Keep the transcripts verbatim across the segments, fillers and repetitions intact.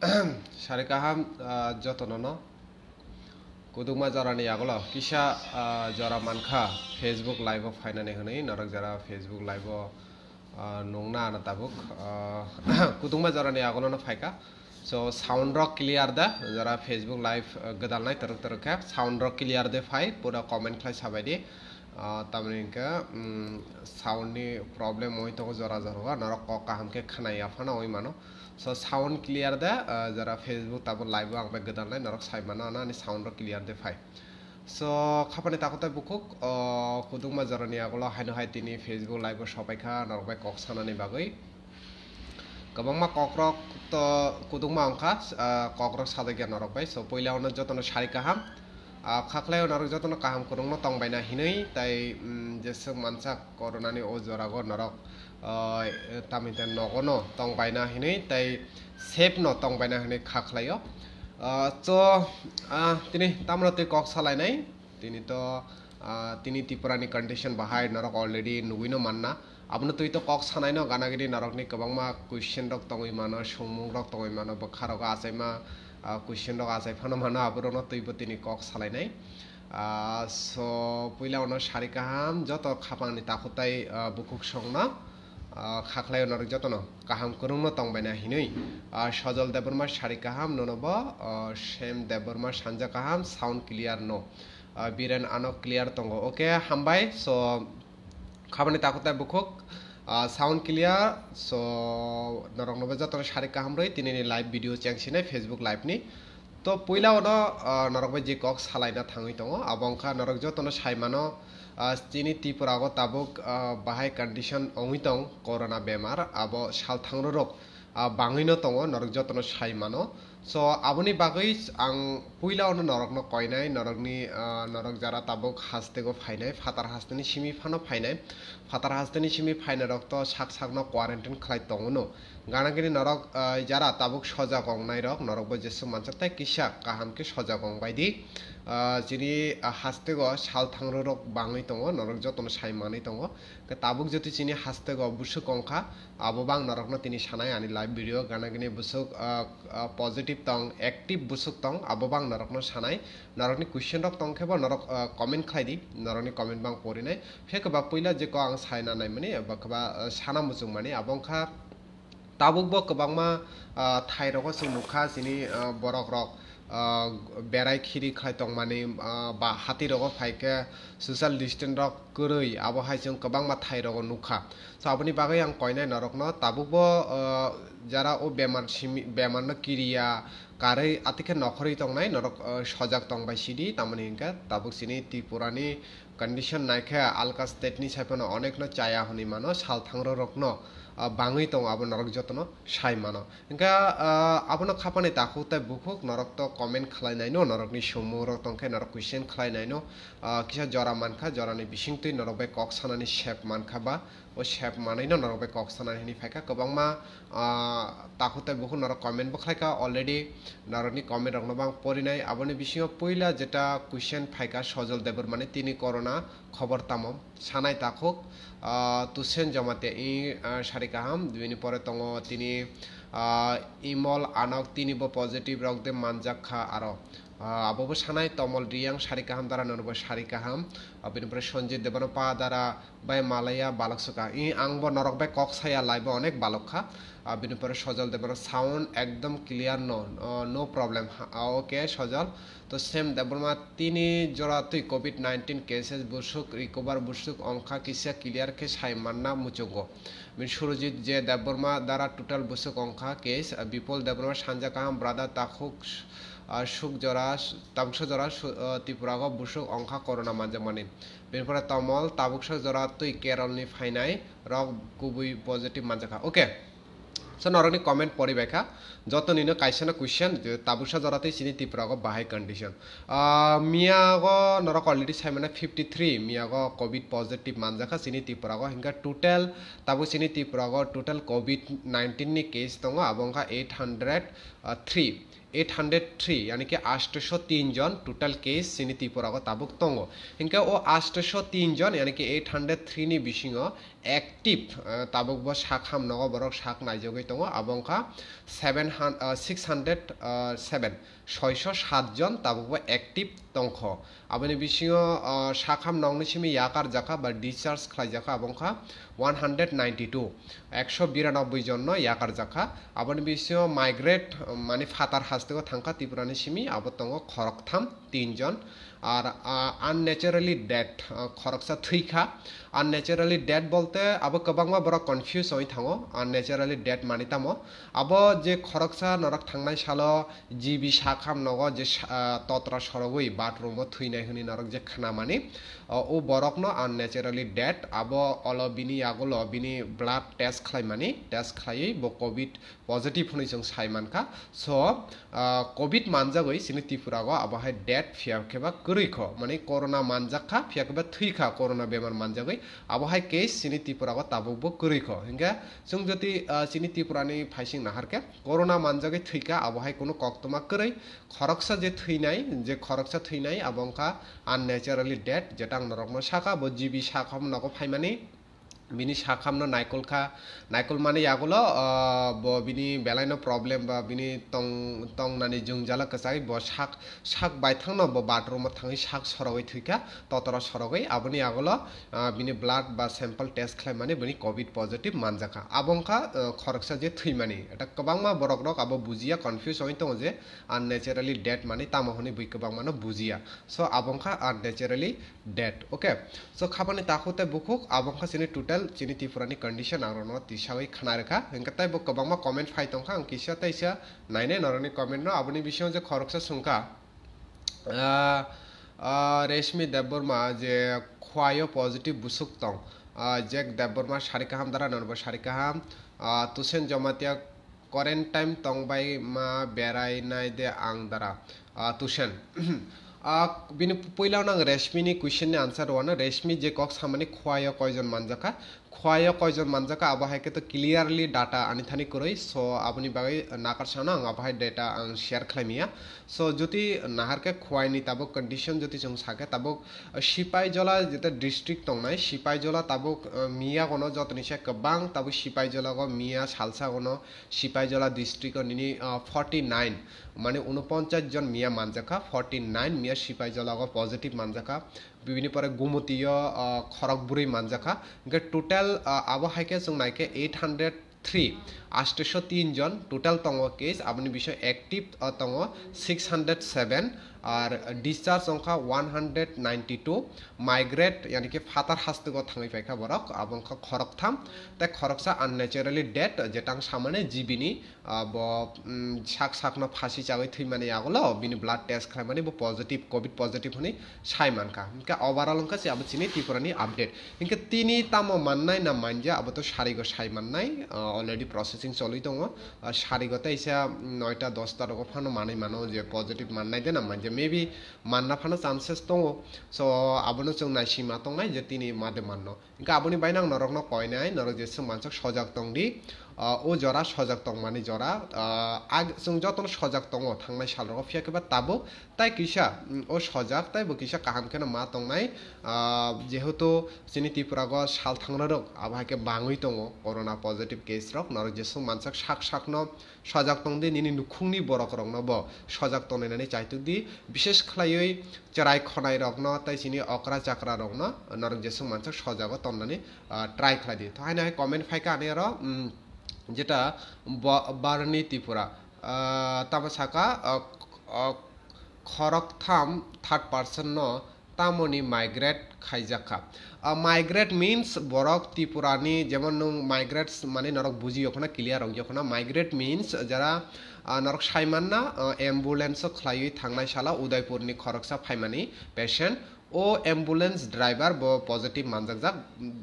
Sari kaham, ah, jotono no. Kudukma jorani yagulo kisa, ah, jora mankha Facebook live o phainani hwnwi norok jara Facebook live o, ah, nungna ano tabuk, ah, kudukma jorani yagulo no phaikha. So sound rok clear da, jara Facebook live, ah, gwdal nai torok torok khe sound rok clear de phai, pura comment khlai sabai di. Ah, tamni hwnkhe, mm, sound ni problem wngwi tongo jora jora o, norok kok kaham khe khwnaya phano wngwi mano. So sound clear da, ah, jara Facebook tabuk live o ang bai gwdal nai norok sai mano, ano ani sound rok clear de phai. So khapani takhuk tai bukhuk, ah, kudukma jorani yagulo haino hai tini Facebook live o sopaikha norok bai kok sanani bagwi. Kwbangma kokrok to kudukma wngkha, ah, kokrok sajakya norok bai. So puila ono jotono sari kaham, ah, khaklai o norok jotono kaham kwrwngno tongbaina hinwi tai, mm, jeswk mansak koronani o jorago norok, ah, tamni tai nogono tongbaina hinwi tai safe no tongbaina hinwi khaklai o. Ah, so, ah, tini tamno twi kok salainai. Tini to, ah, tini Tripura ni condition bahai norok already nugwino manna. Abono twi to kok sanaino gana gini norokni kwbangma question rok tongwi mano, swngmung rok tongwi mano, bwkha rogo achaima, ah, question rok achai phano mano, aborokno twibo tini kok salainai. Ah, so puila ono sari kaham joto khapangni takhuk tai, ah, bukhuk songno, ah, khaklai norok jotono kaham kwrwngno tongbaina hinwi, ah, Sojol Debbarma sari kaham nono bo, ah, Shyam Debbarma sanja kaham sound clear no. Ah, Biren ano clear tongo. Okay, hambai. So, khabani takhuk tai bukhuk, ah, sound clear. So, norokno bo jotono sari kaham rwi tinini live video chengsinai Facebook live ni. To, puila ono, ah, norok bai je kok salaina thangwi tongo, abo wngkha norok jotono sai mano, ah, chini Tripura o tabuk, ah, bahai condition wngwi tong corona bemar, abo sal thangrorok, ah, bangwino tongo, norok jotono sai mano. So, aboni bagwi ang puila ono norokno koinai, norokni, ah, norok jara tabuk hastego phainai, phatar hasteni simi phano phainai, phatar hasteni simi phainairok to sak sakno quarantine khlai tongo no. Gana gini norok, ah, jara tabuk sojak ongnairok, norokbo jeswk mansak tei kisa kaham khe sojak ongbai di. Ah, chini, ah, hastego sal thangrorok bangwi tongo, norok jotono sai manwi tongo. Khe tabuk jotwi chini hastego buswk ongkha, abo bang norokno tini sanai ani live video gana gini buswk, ah, ah, positive tong, active buswk tong, abo bang norokno sanai. Norokni question rok tongkhe bo norok, ah, comment khlai di, norokni comment bang porinai. Phiya khe ba puila je ko ang saina naimani, ba khe ba, ah, sana muchungmani, abo wngkha tabuk bo kwbangma, ah, thai rogo chwng nukha chini, ah, borok rok, ah, berai khiri khlai tongmani, ah, ba hati rogo phai khe social distance rok kwrwi, abo hai chwng kwbangma thai rogo nukha. So aboni bagwi ang koinai norokno tabuk bo, ah, jara o bemar simi, bemar no kiriya karwi atikhe nokhorwi tongnai norok, ah, sojak tongbai sidi, tamoni hinkhe tabuk chini Tripura ni condition naikhe alka state ni saiphano onekno chaya hwnwi mano, sal thangrorokno, ah, bangwi tongo, abo norok jotono sai mano. Hinkhe, ah, abono khapani takhuk tei bukhuk norok to comment khlai naino, norokni swngmung rok tongkhe norok question khlai naino, ah, kisa jora mankha, jorani bisingtwi norok bai kok sanani sep mankha ba, o sep manwino norok bai kok sanani hwnwi phaikha. Kwbangma, ah, takhuk tei bukhuk norok comment bo khlaikha already, norokni comment rokno bo ang porinai. Aboni bisingo puila jeta question phaikha Sojol Debbarmani, tini corona khobor tamo? Sanai takhuk, ah, Tusen Jamatia i, ah, sari kaham, bini pore tongo tini, ah, Imol Anok, tini bo positive rok de manjak kha aro. Ah, abo bo sanai Tomol Riyang sari kaham dara nono bo sari kaham. Ah, bini pore Sanjit Debano pa dara bai malaya balok suka. I ang bo norok bai kok saya live o onek balok kha. Ah, bini pore Sojol Debano sound ekdom clear no, ah, no problem. Ha, ah, okay Sojol. To Shyam Debbarma tini jora twi covid nineteen cases busuk recover busuk ongkha kisa clear khe sai manna muchungo. Bini Surojit J Debbarma dara total busuk ongkha case, ah, Bipol Debbarma sanja kaham brother takhuk, ah, suk jora, tabuksa jora su-, ah, Tripura go busuk ongkha corona manjakmani. Bini pore Tomol tabuksa jora twi Kerala ni phainai rok kubui positive manjakha. Okay. So norokni comment pori bai kha. Joto nino kaisa no question je tabuksa jora twi chini Tripura go bahai condition. Ah, miya go norok already sai mane fifty three miya go covid positive manjakha chini Tripura go, hinkhe total tabuk chini Tripura go total covid nineteen ni case tongo, abo wngkha eight hundred three, eight hundred three, yani ki atsho tin jon total case chini Tripura go tabuk tongo. Hinkhe o atsho tin jon, yani ki eight hundred three ni bisingo active, ah, tabukbo sak ham nogo borok sak naijagwi tongo, abo wngkha seven hundred, ah, six hundred seven, soiso sat jon tabukbo active tongkho. Aboni bisingo, ah, sak ham nokni simi yakar jakha ba discharge khlai jakha, abo wngkha one hundred ninety two, ekso biranoboi jonno yakar jakha. Aboni bisingo migrate, mani phatar hasteo thangkha Tripurani simi, abo tongo khoroktham, tin jon. Ar, ah, unnaturally death, ah, khoroksa thwikha. Unnaturally death bolte abo kwbangma borok confuse oi thango, unnaturally death mani tamo. Abo je khoroksa norok thangnai salo G B sak ham nogo je sa-, ah, totra sorogwi bathroom o thwinai hwnwi norok je khnamani, o, o borokno unnaturally death, abo olo bini yagulo bini blood test khlaimani, test khlaiwi bo covid positive hwnwi chwng sai mankha. So, ah, covid manjagwi chini Tripura o abo hai death phiya khe ba kwrwi kho, mani corona manjak kha phiya khe ba thwi kha, corona bemar manjagwi abo hai case chini Tripura o tabuk bo kwrwi kho. Hinkhe chwng jodi, ah, chini Tripura ni phaising nahar khe corona manjagwi thwi kha, abo hai kunu koktwma kwrwi. Khoroksa je thwinai, je khoroksa thwinai abo wngkha unnaturally death, jeta ang norokno saka bo G B sak ham nogo phaimani. Bini sak hamno naikol kha, naikol mani yagulo, ah, bo bini belaino problem ba bini tong, tongnani jwngjalo kwchai bo sak, sak baithangno bo bathroom o thangwi sak sorogwi thwikha, totora sorogwi. Aboni yagulo, ah, bini blood ba sample test khlaimani bini covid positive manjakha. Abo wngkha, ah, khoroksa je thwimani. Eta kwbangma borok rok abo bujiya, confuse oi tongo je unnaturally death mani tamo hwnwi bui kwbangmano bujiya. So abo wngkha unnaturally death. Okay, so khabani takhuk tei bukhuk abo wngkha chini total chini Tripura ni condition, ang rokno tisawi khna rwkha. Hinkhe tei bo kwbangma comment phai tongkha, ang kisa teisa nainai norokni comment no. Aboni bisingo je khoroksa swngkha, ah, ah, Reshmi Debbarma je Khwaio positive busuk tong, ah, Jack Debbarma sari kaham dara, nono bo sari kaham, ah, Tusen Jamatia quarantine tongbai ma berai nai de ang dara, ah, Tusen. Ah, bini puila nang Reshmi ni question ni answer rwano, Reshmi je kok samani Khwaio koijon manjakha, Khwaio koijon manjakha, abo hai khe to clearly data ani thani kwrwi, so aboni bagwi nakar sano ang abo hai data ang share khlai miya. So jodi nahar khe Khwai ni tabuk condition jodi chwng sa khe tabuk, ah, Sipaijala jeta district tongnai, Sipaijala tabuk, ah, miya gono jotoni se kwbang tabuk Sipaijala go miya salsa gono Sipaijala district o nini, ah, forty nine, mane unoponchas jon miya manjakha, forty nine miya Sipaijala go positive manjakha, bini pore Gumutiyo, ah, khorok bwrwi manjakha, hingke total, ah, abo hai khe chwng nai khe eight hundred three, asto sho tin jon total tongo case, aboni bisingo active, ah, tongo six hundred seven, ar discharge wngkha one hundred ninety two, migrate, yani khe phatar hasteo thangwi paikha borok, abo wngkha khoroktham, tei khoroksa unnaturally death, je tang samani G B ni, ah, bo, mm, sak sakno phasi chagwi thwimani yagulo bini blood test khlaimani bo positive, covid positive hwnwi sai mankha. Hinkhe overall wngkha se abo chini Tripura ni update. Hinkhe tini tamo mannai na manja abo to sarigo sai mannai, ah, already processing choli tongo. Ah, sarigo teisa noita dosta rogo phano manwi mano je positive mannai de na manja, maybe manna phano chances tongo. So abono chwng naisima tongnai je tini made manno. Hinkhe aboni bai nang norokno koinai, norok jeswk mansuk sojak tongdi, ah, o jora sojak tongmani jora, ah, ag-, chwng jotono sojak tongo thangnai salrogo, phiya khe ba tabuk tai kisa, mm, o sojak tai bo kisa kaham kheno ma tongnai, ah, jehetu chini Tripura go sal thangrorok abo hai khe bangwi tongo corona positive case rok, norok jeswk mansuk sak sakno sojak tongdi, nini nukhungni borok rokno bo sojak tongnainani chaitukdi, bishes khlaiwi chwrai khonai rokno tei chini okra chakra rokno norok jeswk mansuk sojago tonnani, ah, try khlai di. To haino hai comment phai kha ani aro, mm, jeta bo-, Barni Tripura, ah, tamo saka, ah, ah, khoroktham third person no tamoni migrate khaijak kha. Ah, migrate means borok Tripura ni, jemon nwng migrate mani norok buji yokhna, clear rok yokhna. Migrate means jara, ah, norok sai manna, ah, ambulance o khlaiwi thangnai sala Udaipur ni khoroksa phaimani patient. O ambulance driver bo positive manjakjak,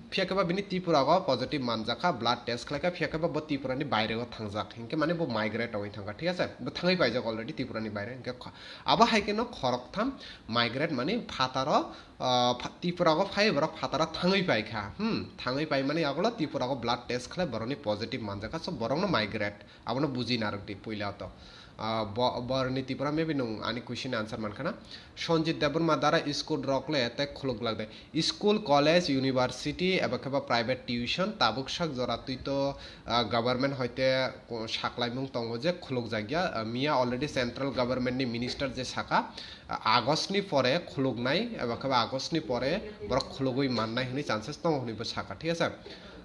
phiya khe ba bini Tripura go positive manjakha, blood test khlaikha, phiya khe ba bo Tripura ni baire go thangjak, hinkhe mane bo migrate ongwi thangkha, thik ase? Bo thangwi paijak already Tripura ni baire, hinkhe kho-, abo hai kheno khoroktham migrate mani phataro, ah, pha-, Tripura go phai borok phataro thangwi paikha, hmm, thangwi paimani agulo Tripura go blood test khlai borokni positive manjakha, so borokno migrate. Abono buji narwk di puila to. Ah, bo-, borni Tripura, maybe nwng ani question answer mankha na. Sanjit Debbarma dara school rok le tei khuluk glak de. School, college, university eba khe ba private tuition tabuk sak jora twi to, ah, government hoite ko-, saklaimung tongo je khuluk jakya. Ah, miya already central government ni minister je saka, ah, August ni pore khuluknai eba khe ba August ni pore borok khulugwi mannai hwnwi chances tongo hwnwi bo saka, thik ase?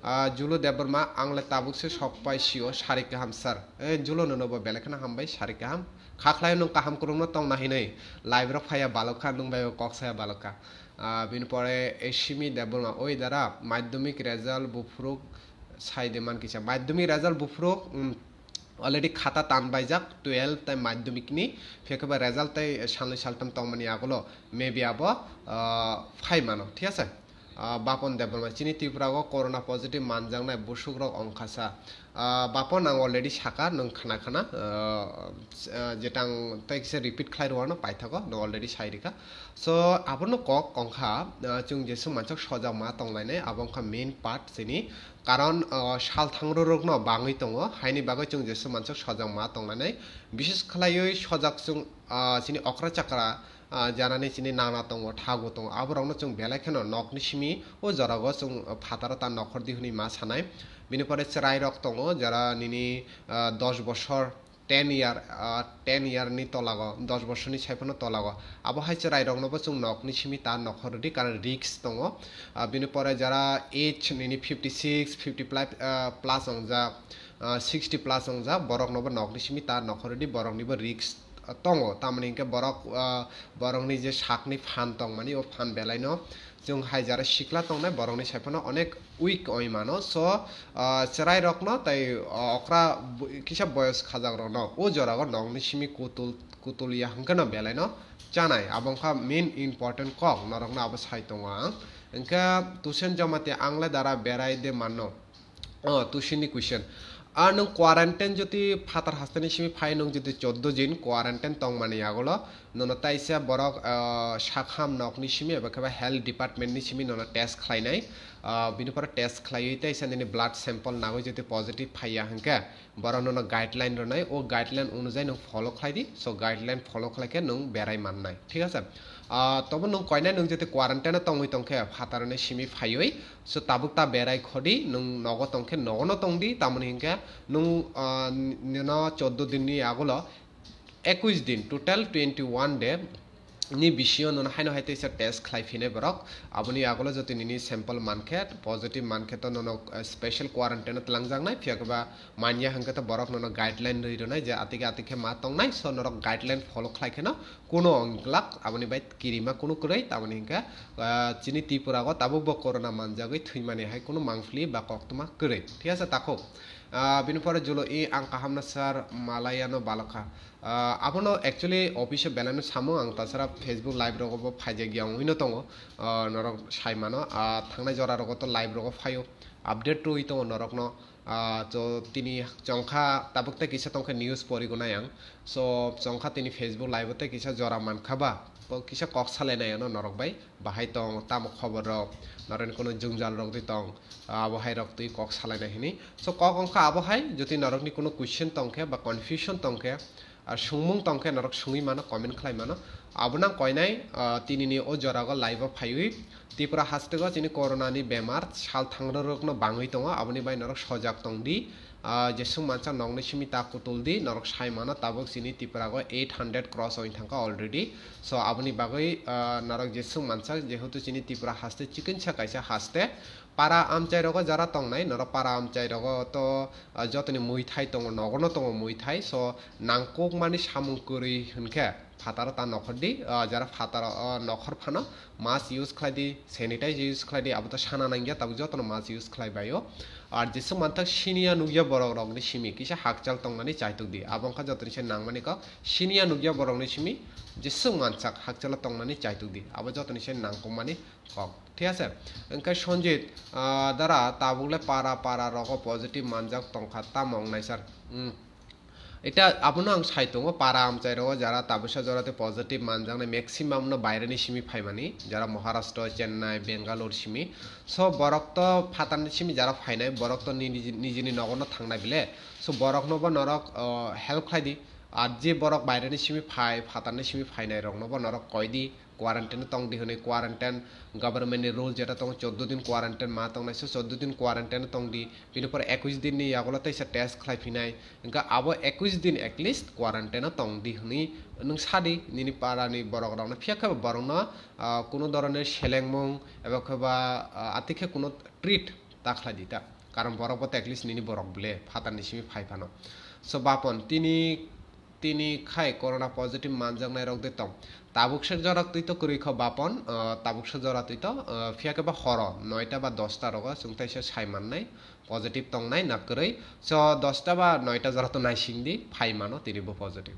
Ah, Julu Debbarma, ang le tabuk se sok pai sio, sari kaham sir. Eh, Julu nono bo belai kheno hambai, sari kaham. Kha khlai nwng kaham kwrwngno tongna hinwi. Live rok phaiya balokha, nwng bai kok saya balokha. Ah, bini pore Esimi Debbarma, oi dara, madhyamik result buphuruk sai de man kisa. Madhyamik result buphuruk, um, already khata tan baijak, twelve tei madhyamik ni, phiya khe ba result tei salnwi saltam tongmani agulo, maybe abo, ah, phai mano, thik ase? Ah, Bapon Debbarma, chini Tripura o corona positive manjaknai busuk rok ongkha sa. Ah, Bapon, ang already saka, nwng khna khna, ah, ah, jeta ang tei kisa repeat khlai rwano paithago, nwng already sai rikha. So, abono kok ongkha, ah, chwng jeswk mansuk sojak ma tonglainai, abo ongkha main part chini. Karon, ah, sal thangrwrwkno bangwi tongo, haini bagwi chwng jeswk mansuk sojak ma tonglainai. Bishes khlaiwi sojak chwng, ah, chini okra chakra, ah, janani chini nana tongo, thago tongo, aborokno chwng belai kheno nokni simi o jorao chwng phataro ta nokhor di hwnwi ma sanai. Bini pore chwrairok tongo, jara nini, ah, dos bosor, ten year, ah, ten year ni tolago, dos bosorni sai phano tolago. Abo hai chwrairoknobo chwng nokni simi ta nokhor rwdi, karon risk tongo. Ah, bini pore jara age nini fifty six, fifty plus, ah, plus ongjak, ah, sixty plus ongjak, boroknobo nokni simi ta nokhor rwdi, boroknibo risk, ah, tongo. Tamoni hinkhe borok, ah, borokni je sakni phan tongmani, o phan belaino chwng hai jara sikla tongnai, borokni sai phano onek weak oi mano. So, ah, chwrairokno tei, ah, okra bo-, kisa boyos khajakrokno o jorao nokni simi kutul, kutul ya hwnkhe no belaino chanai. Abo wngkha main important kok, norokno abo sai tongo ang. Hwnkhe Tusen Jamatia, ang le dara berai de mano. Oh, Tusenni question. Ar nwng quarantine jodi phatar hasteni simi phai, nwng jodi choddo din quarantine tongmani agulo, nono taisa borok, ah, sakham nokni simi eba khe ba health department ni simi nono test khlainai. Ah, bini pore test khlaiwi taisa nini blood sample nagwi jodi positive phaiya hwnkhe, borok nono guideline rwnai, o guideline onujai nwng follow khlai di. So, guideline follow khlai khe nwng berai mannai, thik ase? Ah, tobo nwng koinai nwng jodi quarantine o tongwi tongkhe, phatarni simi phaiwi, so, tabuk ta berai khodi, nwng nogo tongkhe nogono tongdi, tamoni hinkhe nwng, ah, nino choddo dinni agulo ekush din, total twenty one day ni bisingo nono haino hai teisa test khlai phinai borok. Aboni agulo jodi nini sample mankhe, positive mankhe to nono, ah, special quarantine o twlangjaknai, phiya khe ba manya hwnkhe to borok nono guideline rwi rwnai je atike atike ma tongnai, so norok guideline follow khlai kheno kuno wng glak, aboni bai kirima kuno kwrwi, tamoni hinkhe, ah, chini Tripura o tabuk bo corona manjagwi thwimani hai kuno mangpili ba koktwma kwrwi, thik ase takhuk? Ah, bini pore Julu i, ang kaham na sir, malai ano balokha. Ah, abono actually office o belaino samung, ang tasara Facebook live rogo bo phaijak ya wngwi no tongo, ah, norok sai mano, ah, thangnai jora rogo to live rogo phaio, update rwwi tongo norokno. Ah, to tini chongkha tabuk tei kisa tongkha news porigo nai ang. So, chongkha tini Facebook live o tei kisa jora mankha ba, bo kisa kok salai nai ano norok bai. Bahai tong, tamo khobor rok, norokni kuno jwngjal rok twi tong, abo hai rok twi kok salai nai hini. So, kok wngkha abo hai, jodi norokni kuno question tongkhe ba confusion tongkhe, ah, swngmung tongkhe norok swngwi mano, comment khlai mano. Abono ang koinai, ah, tinini o jorago live o phaiwi Tripura hasteo chini corona ni bemar sal thangrwrwkno bangwi tongo, aboni bai norok sojak tongdi. Ah, jeswk mansa nokni simi ta kutul di, norok sai mano tabuk chini Tripura go eight hundred cross oi thangkha already. So, aboni bagwi, ah, norok jeswk mansa, jehetu chini Tripura haste chikonsa kaisa haste, para amchai rogo jara tongnai, norok para amchai rogo to, ah, jotoni muithai tongo, nogono tongo muithai. So, nangkukmani samung kwrwi hwnkhe phataro ta nokhor di, ah, jara phataro, ah, nokhor phano mask use khlai di, sanitize use khlai di, abo to sana nangya, tabuk jotono mask use khlai baio. Ar jeswk manthak siniya nukya borok rokni simi kisa hakchal tongmani chaitok di, abo wngkha jotoni se nangmani kok. Siniya nukya borokni simi jeswk mansak hakchalo tongmani chaitok di, abo jotoni se nangkukmani kok, thik ase? Hwnkhe Sanjit, ah, dara tabuk le para para rogo positive manjak tongkha, tamo wngnai sir? Hmm. Eta abono ang sai tongo, para amchai rogo jara tabisa jora tei positive manjaknai maximum no baireni simi phaimani, jara Maharashtra, Chennai, Bangalore simi. So, borok to phatarni simi jara phainai, borok to ni-, niji-, nijini nogo no thangnai bile. So, borok no bo norok, uh, help khlai di. Ar je borok baireni simi phai, phatarni simi phainai rokno bo norok koidi quarantine tong di hwnwi, quarantine government ni rule jeta tongo, chordo din quarantine ma tongnai, so chordo din quarantine tong di, bini pore ekush din ni yagulo teisa test khlai phinai, hwnkhe abo ekush din at least quarantine o tong di hwnwi nwng sadi nini para ni borok rokno, phiya khe borokno, ah, kuno doroner selengmung eba khe ba, ah, atikhe kuno treat ta khlai di ta, karon borok bo to at least nini borok ble phatarni simi phai phano. So bapon tini tini khai corona positive manjaknai rok de tong. Tabuk se jora twi to kwrwi kho bapon, ah, tabuk se jora twi to, ah, phiya khe ba horo noita ba dosta rogo chwng teisa sai mannai positive tongnai na kwrwi. So dosta ba noita jora to naising di phai mano tini bo positive.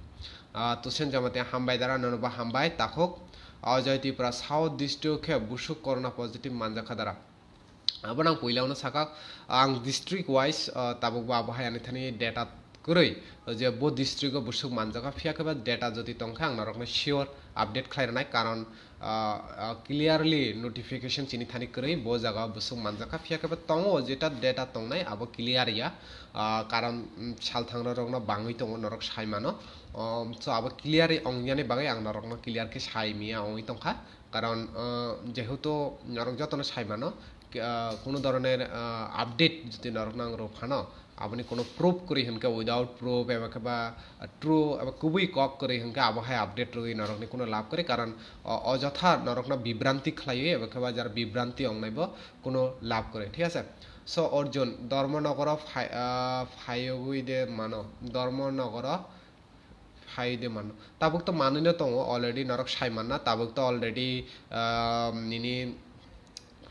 Ah, Tusen Jamatia hambai dara, nono bo hambai takhuk. Ajoy Tripura South district khe busuk corona positive manjakha dara. Abo nang puila no saka, ang district wise, ah, tabuk bo abo hai ani thani data kwrwi, je bo district o busuk manjakha, phiya khe ba data jodi tongkha ang norokno sure update khlai rwnai, karon, ah, ah, clearly notification chini thani kwrwi bo jaga busuk manjakha, phiya khe ba tongo jeta data tongnai abo clear ya, ah, karon, mm, salthang rokno bangwi tongo norok sai mano, um, so abo clear ong yani bagwi ang norokno clear khe sai miya ongwi tongkha. Karon, ah, jehetu norok jotono sai mano, ah, kuno doroner, ah, update jodi norokno ang rw phano, aboni kuno proof kwrwi hwnkhe, without proof eba khe ba, ah, true eba kubui kok kwrwi hwnkhe, abo hai update rwwi norokni kuno lab kwrwi, karon o-, ojotha norokno bibranti khlaiwi eba khe ba jara bibranti ongnai bo kuno lab kwrwi, thik ase? So Arjun, Dharmanagaro phai-, ah, phaiwi de mano, Dharmanagaro phai de mano. Tabuk to manwi no tongo already, norok sai manna. Tabuk to already, ah, nini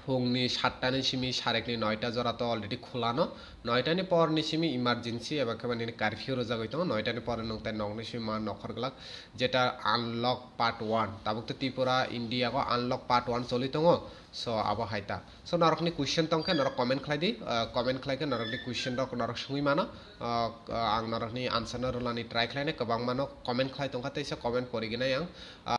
phungni satta ni simi sarekni noita jora to already khulano. Noita ni por ni simi emergency eba khe ba nini curfew rwjagwi tongo. Noita ni por nwng tai nok ni simi ma nokhor glak, jeta unlock part one. Tabuk to Tripura, India go unlock part one choli tongo. So abo hai ta. So norokni question tongkhe norok comment khlai di, ah, comment khlai khe norokni question rok norok swngwi mano. Ah, ang norokni answer no rwlani try khlainai, kwbangma no comment khlai tongkha, teisa comment poriginai ang.